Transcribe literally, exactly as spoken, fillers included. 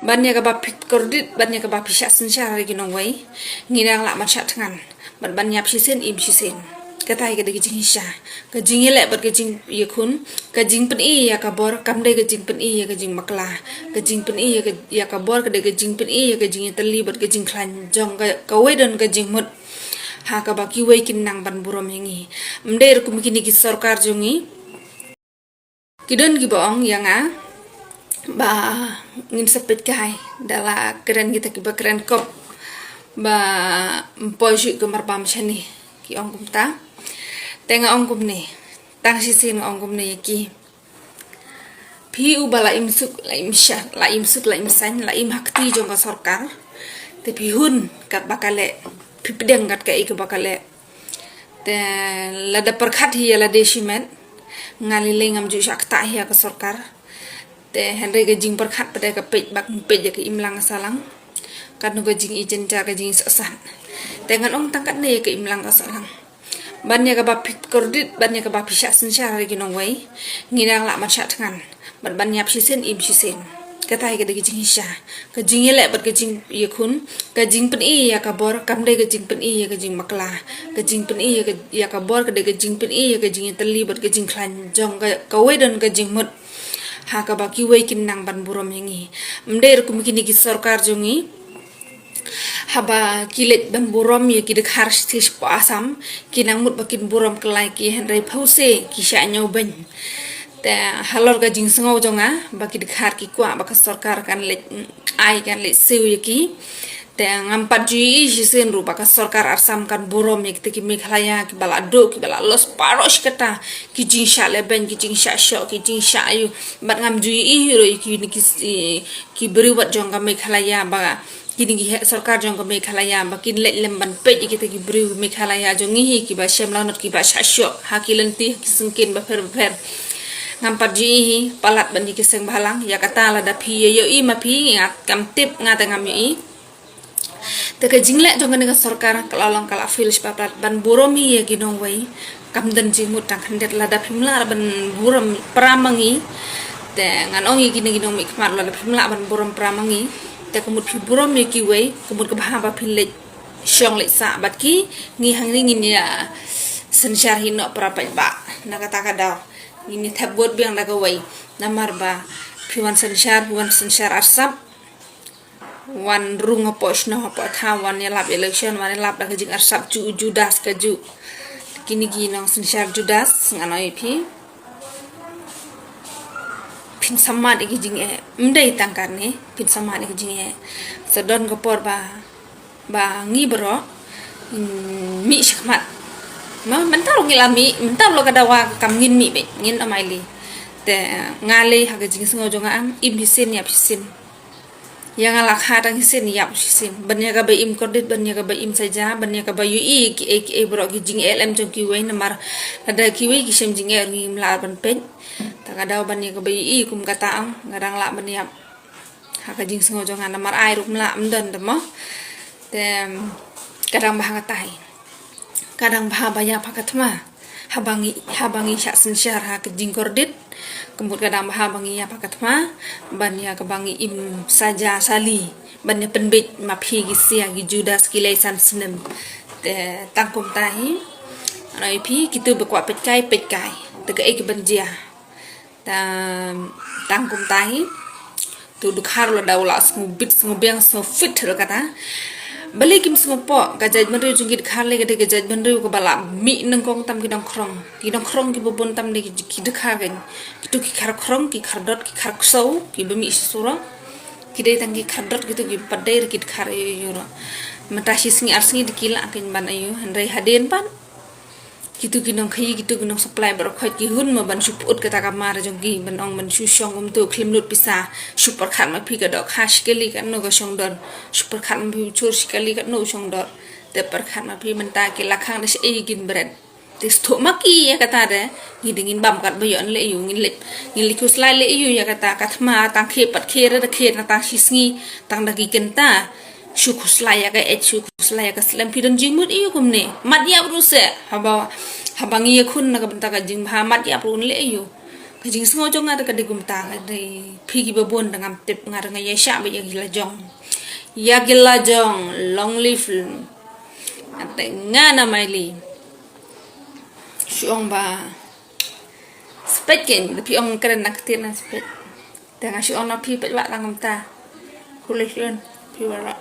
Ban ïa kaba phi kordit, ban ïa kaba phi shah synshar ïa ki nongwei, ngi dang lah ban shah thngan. Bad ban ïap shisien im shisien. Kata hi ka dei ka jingïasha, ka jingïaleh bad ka jingïakhun, ka jingpyni ïa ka bor, kam dei ka jingpyni ïa ka jingbakla. Ka jingpyni ïa ka, ïa ka bor ka dei ka jingpyni ïa ka jingïatylli bad ka jingkhlaiñ jong ka, kawei don ka jingmut ha kaba kiwei kin nang ban burom ïa ngi. Ym dei ruh kum kine ki sorkar jong ngi. Ki don kiba ong ïa nga ba ngin sa peit kai da la kren kita kiba kren kop ba ym poi shuh ka marbam shane. Ki ong kumta. Te nga ong kumne. Tang shisien nga ong kumne ïa ki. Phi uba la im suk, la im shah, la im suk, la im saiñ, la im ha kti jong ka sorkar. Te phi hun katba ka leh, phi pdiang kat kaei kaba ka leh. Te lada pyrkhat hi ïa lade shimet, nga lei lei ngam ju shah ktah hi ïa ka sorkar. Te hynrei ka jingpyrkhat pat ka peit ba kin peit ïa ka imlang ka sahlang. Katno ka jingïeit jynjar, ka jingïeit sahsat. Te ngan ong tang katne ïa ka imlang ka sahlang. Ban ïa kaba phi kordit, ban ïa kaba phi shah synshar ïa ki nongwei, ngi dang lah ban shah thngan. Bad ban ïap shisien im shisien. Kata hi ka dei ka jingïasha, ka jingïaleh bad ka jingïakhun, ka jingpyni ïa ka bor, kam dei ka jingpyni ïa ka jingbakla. Ka jingpyni ïa ka, ïa ka bor ka dei ka jingpyni ïa ka jingïatylli bad ka jingkhlaiñ jong ka, kawei don ka jingmut ha kaba kiwei kin nang ban burom ïa ngi. Ym dei ruh kum kine ki sorkar jong ngi. Haba ki leit ban burom ïa ki dkhar shi shi poh Assam, ki nang mut ba kin burom kyllai ki, hynrei phew se ki shah ñiew beiñ. Te halor ka jingsngew jong nga ba ki dkhar ki kwah ba ka sorkar kan leit, mm, ai, kan leit siew ïa ki. Te ngam pat ju ïohi shisien ruh ba ka sorkar Assam kan burom ïa kita ki Meghalaya kiba la duh, kiba la loss baroh shi katta, ki jingshah lehbeiñ, ki jingshah shoh, ki jingshah aïu. Bad ngam ju ïohi ruh ïa kine ki, ki briew bad jong ka Meghalaya ba kine ki heh sorkar jong ka Meghalaya ba kin leit lem ban peit ïa kita ki briew Meghalaya jong ngi hi kiba shem lanot, kiba shah shoh ha ki lynti, ha ki syngkien bapher bapher. Ngam pat ju ïohi, palat ban ïa ki seng bhalang. Ïa kata lada phi ïa ïohi ma phi, nga kam tip, nga te ngam ïohi. Te ka jingleh jong kane ka sorkar ka la long ka la fail shi palat ban burom ïa ki nongwei. Kam don jingmut tang khyndiat. Lada phim lah ban burom para ma ngi, te ngan ong ïa kine ki nongmihkhmat, lada phim lah ban burom para ma ngi, te ka mut phi burom ïa kiwei, ka mut ka bha ba phin leit shong leit sah bad ki. Ngi hangne ngin ïa synshar hi noh para paidbah. Na kata ka daw ngin ïa thep vote biang da kawei. Namar ba phi wan synshar, phi wan synshar arsap, wan rung hapoh shnong hapoh thaw, wan ïalap election, wan ïalap da ka jingarsap ju, judas ka ju. Kine ki nongsynshar judas, ngan ong ïa phi, phin sa mad ïa ki jingeh. Ym dei tang kane, phin sa mad ïa ki jingeh. Sa don ka por ba, ba ngi baroh, mm, mih shakhmat. Ma, mynta ruh ngi la mih, mynta ruh ka dawa ka kam ngin mih beit, ngin ym ailad. Te nga lei ha ka jingsngew jong nga, im shisien ïap shisien. Ïa nga la kha tang shisien ïap shisien. Ban ïa kaba im kordit, ban ïa kaba im saja, ban ïa kaba ïohi kiei kiei baroh ki jingeh lem jong kiwei, namar lada kiwei ki shem jingeh ruh ngim lah ban peit. Ta ka daw ban ïa kaba ïohi kum kata, nga dang lah ban ïap. Ha ka jingsngew jong nga namar ai ruh ym lah, ym don te mo. Te ka dang bha kata hi. Ka dang bha ba ïap ha ka thma. Haba ngi, haba ngi shah synshar ha ka jingkordit, ka mut ka dang bha ba ngi ïap ha ka thma, ban ïa kaba ngi im saja sali, ban ïa pynbeit ma phi ki sia ki judas ki lei san snem. Te tang kumta hi, ngan ong ïa phi, kito ba kwah peit kai, peit kai. Te kaei kaban jia. Te tang kumta hi. Tu dkhar la daw la sngewbit, sngewbiang, sngewfit ruh kata. Balei kim sngewpoh, ka jaitbynriew jong ki dkhar lei ka dei ka jaitbynriew kaba la mih nyngkong tam ki nongkhrong. Ki nongkhrong kiba bun tam dei ki, ki dkhar kan. Kito ki khar khrong, ki khar dot, ki khar ksew, kiba mih sha surok. Ki dei tang ki khar dot kito, kim pat dei ruh ki dkhar aïu aïu ruh. Mynta shi sngi ar sngi te ki lah kein ban aïu, hynrei hadien pat kito ki nongkhaïi, kito ki nongsupply baroh khoit ki hun mo ban shu put kata ka mar jong ki, ban ong ban shu shong kumto khlem lut pisa. Shu pyrkhat ma phi ka dohkha shi kali katno ka shong dor. Shu pyrkhat ma phi u chur shi kali katno u shong dor. Te pyrkhat ma phi mynta ki la khang da shaei kin bret. Te sngewthuh ma ki ïa kata de. Ngi dei ngin bam katba ïoh leh aïu, ngin leit, ngin leit khuslai leh aïu ïa kata, ka thma tang khie pat khie re da khie na tang shi sngi, tang da ki kynta. Shu khuslai ïa ka eit, shu khuslai ïa ka slem, phi don jingmut aïu kumne. Mat ïap ruh seh, haba, haba ngi ïakhun na ka bynta ka jingbha, mat ïap ruh leh aïu. Jingsngew jong nga da ka dei kumta, ka dei phi kiba bun da ngam tip, nga da nga ïa shah ba ïa ki la jong. Ïa ki la jong, long live. Nga te nga na mai li. Shu ong ba spet ken, da phi ong kren na ktir na spet. Da nga shu ong na phi pet ba tang kumta. Khulih yun, phi ba la.